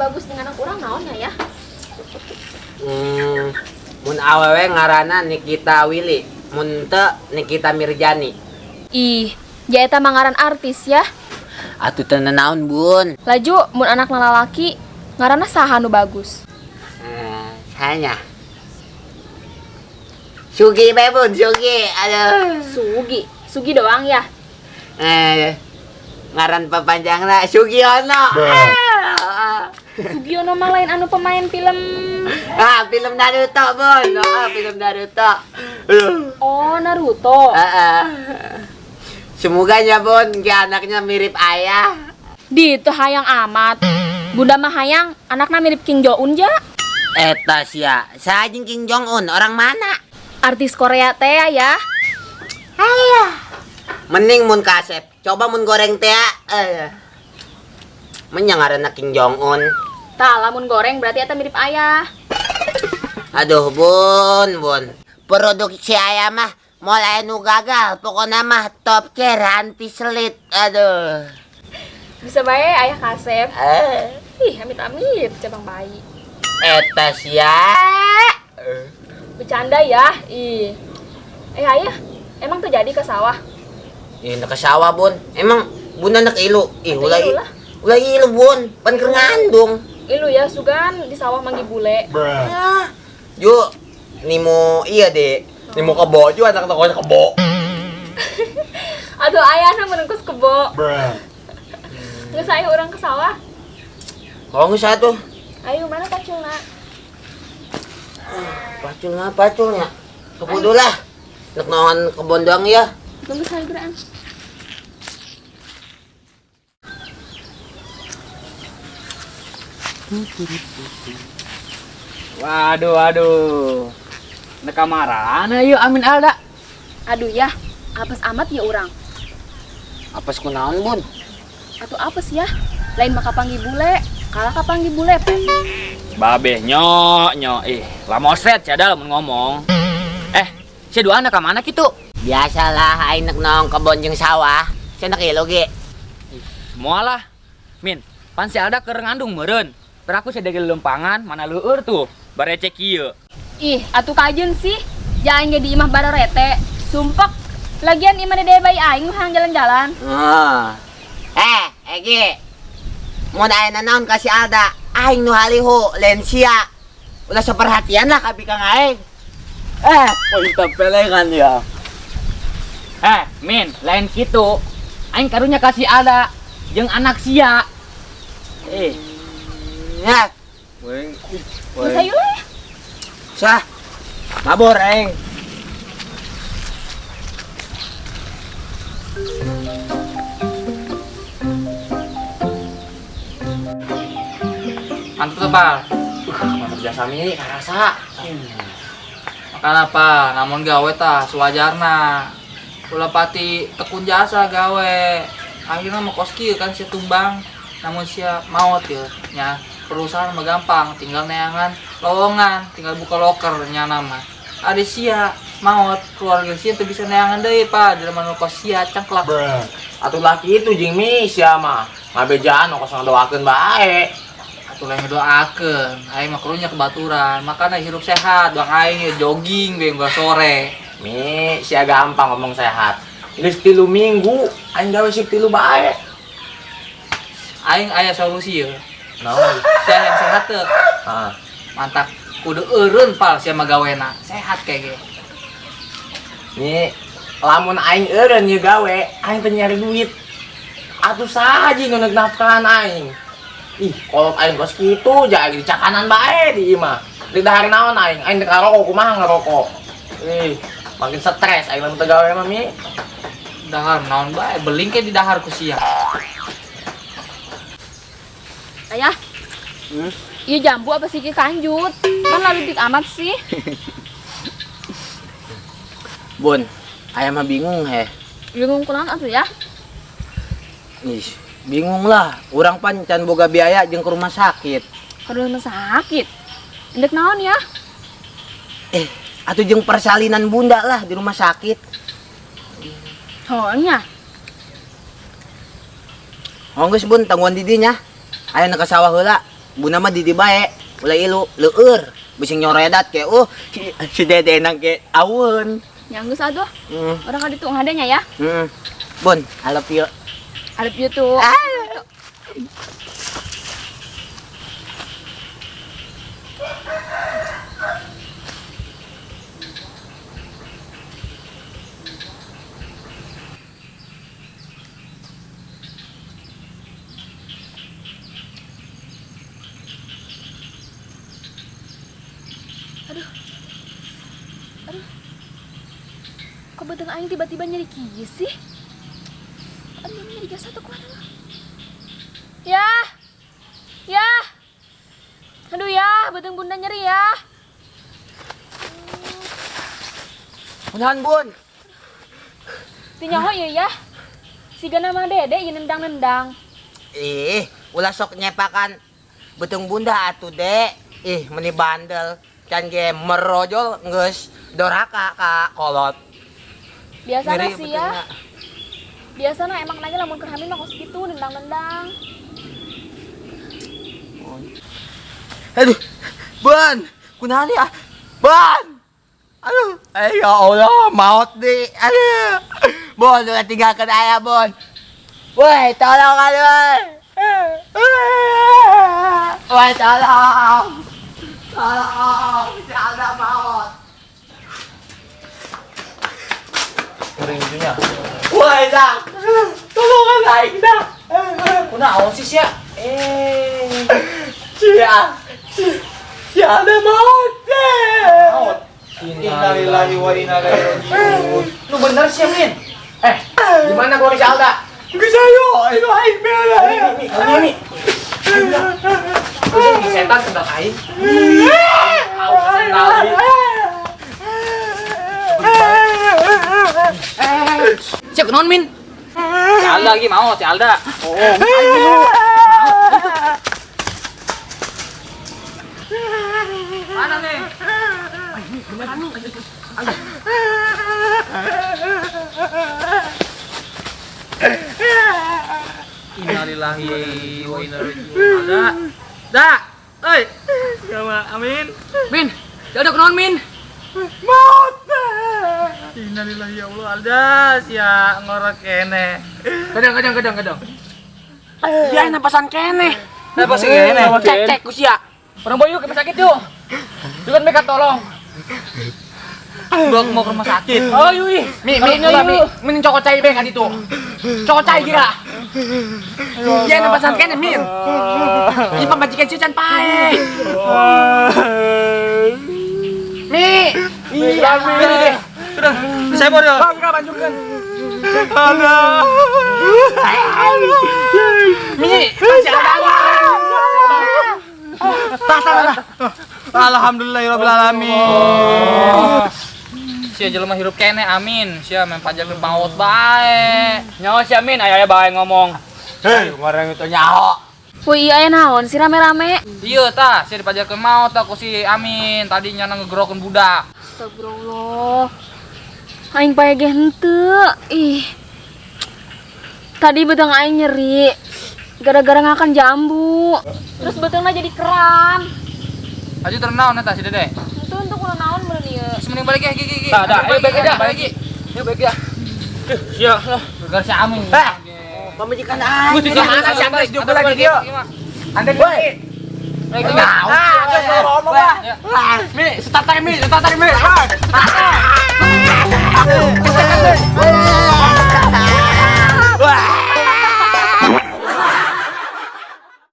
bagus dengan anak urang naonnya ya? Mun awewe ngaranna Nikita Willy, mun teu Nikita Mirjani. Ih, ja eta mah ngaran artis ya. Atuh teu nanaon, Bun. Laju mun anak lalaki ngaranna saha nu bagus? Sahanya. Sugi bae, Bun, Sugi. Aduh. Sugi. Sugi doang ya? Ngaran papanjangna Sugiono. Sugiono mah lain anu pemain film. Ah, film Naruto, Bun. Oh, film Naruto. Oh, Naruto. Heeh. Semoga ya, Bun, ke anaknya mirip ayah. Di itu hayang amat. Bunda mah hayang anaknya mirip Kim Jong Un ja. Eta sia, saha jeung Kim Jong Un orang mana? Artis Korea teh ya. Ayah. Mending mun kasep, coba mun goreng teh. Menyang ngaranna Kim Jong Un. Tah, lamun goreng berarti eta mirip ayah. Aduh, Bun, Bun. Produksi ayah mah mulai nu gagal, pokoknya mah top care anti selit. Aduh. Bisa bae ayah kasep. Ih, amit-amit cabang bayi. Eta sia. Bercanda ya. Ih. Ayah, emang tuh jadi ke sawah? Ih, ke sawah, Bun. Emang Bunda nak ilu. Ih, ulah ilu lah. Ulah ilu, Bun. Pan keur ngandung. Ilu ya, sugan di sawah manggi bule. Ah, yuk, nimo iya deh. Nimo kebo juga anak tokonya kebo. Aduh, ayahna menungkus kebo. Nggak saya orang ke sawah. Kalau nggak saya tuh. Ayo, mana paculna? Paculna, paculnya. Kebodoh lah. Nek naon kebon doang ya. Tunggu saya beraan. Waduh, waduh. Nek kamarana yuk Amin Alda. Aduh ya, apes amat ya urang. Apes kunaon, Bun? Atau apes ya? Lain maka panggi bule, kalah kapanggi bule, Pep. Babeh nyo nyo ih, lamosret cadal mun ngomong. Si dua anak ka mana kitu? Biasalah aing nek nong kebon jeung sawah. Cenah ieu ge. Moal lah. Min, pan si Alda keur ngandung meureun. Peraku sedege lempangan mana leueur tuh, barecek kieu. Ih, atuh kajeun sih. Ja aing ge di imah bararete. Sumpek. Lagian imah dede bayi aing mah hayang jalan-jalan. Egi. Mun aya naon ka si Alda, aing nu halihu lain sia. Ulah seperhatian lah ka bikang aing. Poin pelengan ya. Min, lain kitu. Aing karunya ka si Alda jeung anak sia. Ya. Weng. Geus hayu lah. Sah. Mabur aing. Mantap tuh, Pal. Mantap jasa mi, karasa. Makan apa? Namun gawe tah sewajarna. Ulah pati tekun jasa gawe. Akhirnya mah kos kieu kan sia tumbang. Namun sia maot ya. Nya perusahaan mah gampang, tinggal neangan lowongan, tinggal buka loker nya nama. Ada sia maot, keluarga sia teu bisa neangan deui, Pak. Jelema nu kos sia cengklak. Atuh laki itu jeung mi sia mah. Ngabejaan kos ngadoakeun bae. Atuh lain ngedoakeun, aing mah karunya kebaturan. Makana hirup sehat, doang aing ye jogging we gua sore. Mi, sia gampang ngomong sehat. Geus 3 minggu aing gawe sip 3 bae. Aing aya solusi ye. Naon? Sia yang sehat teu. Heeh. Mantap. Kudu eureun pal sia mah gawena. Sehat kayak ge. Mi, lamun aing eureun ye gawe, aing teu nyari duit. Atuh saha jeung nu nafkahan aing? Ih, kolot aing kos kitu ja aing dicakanan bae di imah. Di dahar naon aing? Aing teu ngarokok kumaha ngarokok. Ih, makin stres aing lamun teu gawe mah mi. Dahar naon bae, beling ke di dahar ku sia. Ayah. Iya jambu apa sih kanjut? Kan lalu dik amat sih. Bun, ayah mah bingung heh. Bingung kunaon atuh ya? Ih, bingung lah. Urang pan can boga biaya jeung ke rumah sakit. Ke rumah sakit? Endek naon ya? Atuh jeung persalinan bunda lah di rumah sakit. Oh nya. Oh geus Bun, tangguhan di dinya. Aya nu ka sawah heula. Bunda mah di dieu bae. Ulah ilu, leueur. Bisi nyoredat ke si Dede nang ke aweun. Nya geus atuh. Urang ka ditu ngadenya ya. Bun, I love you. I love you too. Aduh. Aduh. Kok beteng aing tiba-tiba nyeri kieu sih? Aduh, nyeri jasa tuh kuat. Ya. Ya. Aduh ya, beteng bunda nyeri ya. Kunaon, Bun? Teu nyaho ieu ya. Siga nama Dede ieu nendang-nendang. Ih, ulah sok nyepakan beteng bunda atuh, Dek. Ih, meni bandel. Can ge merojol geus doraka ka kolot. Biasana Nyeri sih ya. betengna. Biasana emang nanya lamun keur hamil mah kos kitu nendang-nendang. Aduh, Bun, kunaon ya? Bun. Aduh, ya Allah, maut nih. Aduh. Bun, udah tinggalkan ayah, Bun. Woi, tolong aduh. Woi, tolong. Tolong, si Alda maut. Ngering itunya. Woi, dah. Tolongan aing dah. Kunaon sih sia? Sia. Si Alda maut. Maut. Innalillahi wa inna ilaihi raji'un. Lu bener sih, Min? Gimana gua si Alda? Geus ayo, itu aing bela. Mi, mi, mi. Terus ini setan sendal aing. Au, sendal. Sia kunaon, Min? Si Alda lagi mau, si Alda. Oh, aing dulu. Mana nih? Innalillahi wa inna ilaihi raji'un. Alda. Da. Oi. Ya amin. Min, si Alda kunaon, Min? Maut. Innalillahi ya Allah Alda sia ngorok kene. Kadang kadang kadang kadang. Iya, napasan keneh. Napas kene. Cek cek ku sia. Orang boy yuk ke rumah sakit yuk. Juga mereka tolong. Gua mau ke rumah sakit. Oh yuk. Mi, mi, Karunya, mi, yuk. mi, cokot cai be kan itu. Cokot cai kira. Iya, napasan keneh, Min. Ieu pamajikan sia can pae. Mi, iya, Mi. Sudah, saya mau dong. Bang, banjurkeun. Alda. Mi, masih ada. Tah, tah, tah. Alhamdulillahirabbil alamin. Sia jelema hirup kene amin. Sia main pajak maot bae. Nyawa si Amin, aya bae ngomong. Hei, kemarin itu nyaho. Woi, iya aya naon sih rame-rame? Iya tah, sia dipajarkeun maot tah ku si Amin. Tadi nyana ngegerokeun budak. Astagfirullah. Aing pae ge henteu. Ih. Tadi beteng aing nyeri gara-gara ngakan jambu. Terus betengna jadi kram. Aju terus naon eta si Dede? Henteu untuk kudu naon meureun ieu. Geus mending balik ya, gigi gigi. Tah, tah, ayo balik aja. Balik lagi. Yuk balik ya. Sia. Gara si Amin. Eh, pamajikan aing. Gua tidak makan si Andres juga lagi dia. Andres Woi. Balik lagi. Ah, terus ngomong lah. Mi, start mi, start mi. Ah.